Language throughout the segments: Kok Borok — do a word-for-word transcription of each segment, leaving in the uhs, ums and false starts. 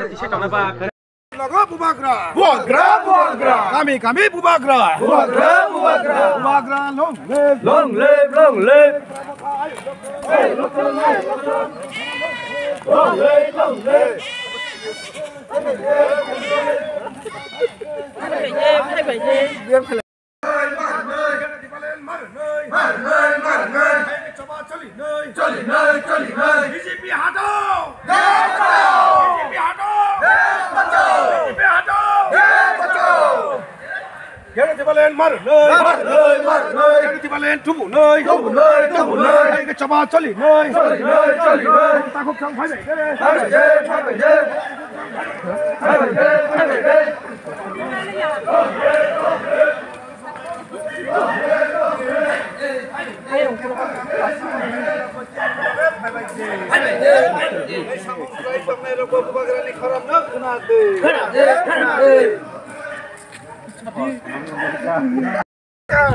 Logo bubagra. Bubagra, bubagra. Kami, kami bubagra. Bubagra, bubagra. Bubagra, long live. Long live, long live. Long live, long live. B J P hataw! B J P hataw! Gana Tipraland mar noi! Mar noi, mar noi! Gana Tipraland tubu noi! Tubu noi, tubu noi! Hai ke chaba choli noi! Choli noi, choli noi! Takhuk chang phai bai de! Phai bai de, phai bai de! Phai bai de, phai bai de!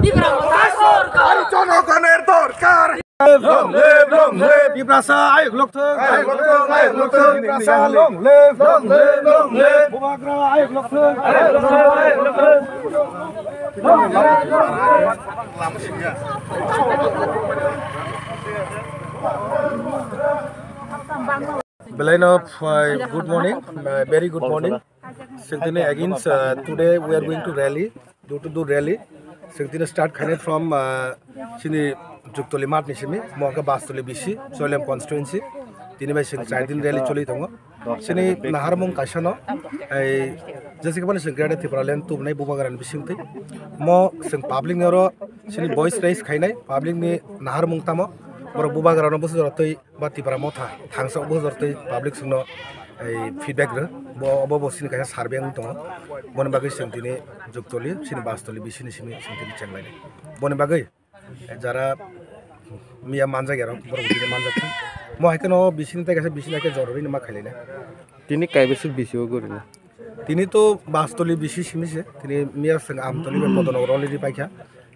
Tipra Motha sorkar! Jongler dor kar! Long live, long live! Tiprasa ayuk lokthung! Ayuk lokthung, ayuk lokthung! Tiprasa long live, long live, long live! Bubagra ayuk lokthung! Ayuk lokthung, ayuk lokthung! Belai no, uh, good morning, uh, very good morning. Sengtini against, uh, today we are going to rally, door to door rally. Sengtini start khainai from, uh, chini Juktoli mat ni simi, mo khe Bastoli B C, Choilem constituency. Tini bai seng char din rally choli tongo. Chini naharmung kaisa no, ei, jese khe bani seng Greater Tipraland tubunai bubagra ni bisingtwi. Mo seng public ni oro chini voice raise khainai, public ni naharmung tamo, borok bubagra no bwsajora twi ba Tipra Motha thangsa bujor tei public songno, ei, feedback rw. Bo, obo bo sini kaisa survey wng tongo. Boni bagwi chwng tini Juktoli, chini Bastoli, bisini simi chwng tini chenglainai. Boni bagwi, eh, jara miya manjak yarok, borok tini manjak kha. Mo hai kheno bisini tei kaisa bisini hai khe jorori ma khailainai. Tini kaibesik B C o gurino? Tini to Bastoli B C simi se, tini miya seng Amtoli be Podonogor already paikha.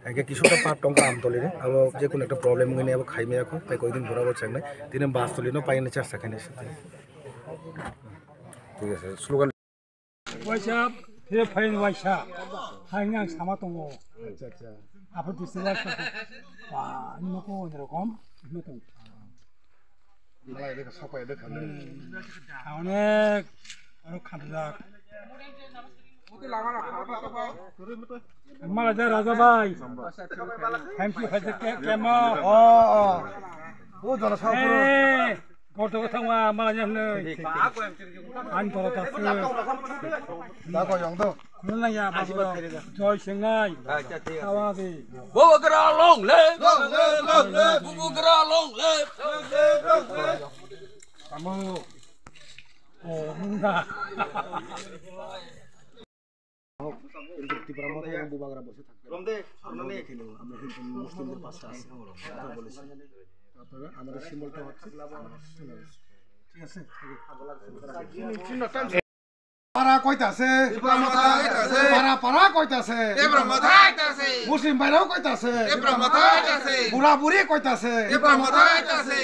Hingke kisukta part tongkha Amtoli ni, abo je kono ekta problem wngwi abo khaimaya kho, tai koidin pura bo chengnai, tini Bastoli no paina chesta khainai se. Thik ase, slogan. Waisa, he phain waisa, haini ang sama tongo. Acha, acha. Apo disi waisa. Ba, ani noko onrokom, ano tong. Malai dekha, sopai dekha. Onek aro khamjak. Malai ja raja bai. Thank you, hai ke, kemo. O, o. O, jara sa puro. Eh, gorto ko thangwa, malai ja hnoi. Ani toro ta. Da ko yong do. Khulumnai ya, babu rok. Joy Sengnai. Acha, thik ase. Tawang ase. Bubagra long live! Long live, long live! Bubagra long live! Long live, long live! Tamo. Oh, mungga. Tipra Motha yang bubagra bosi thakbe. Romde, romde. Amra Hindu Muslim der passe ase. Kotha bolesi. Tapore amra symbol ta hocche. ঠিক আছে? পাড়া কইতাছে? Tipra Motha কইতাছে? পাড়া পাড়া কইতাছে? Tipra Motha কইতাছে? মুসলিম ভাইরাও কইতাছে? Tipra Motha কইতাছে? বুড়া বুড়ি কইতাছে? Tipra Motha কইতাছে?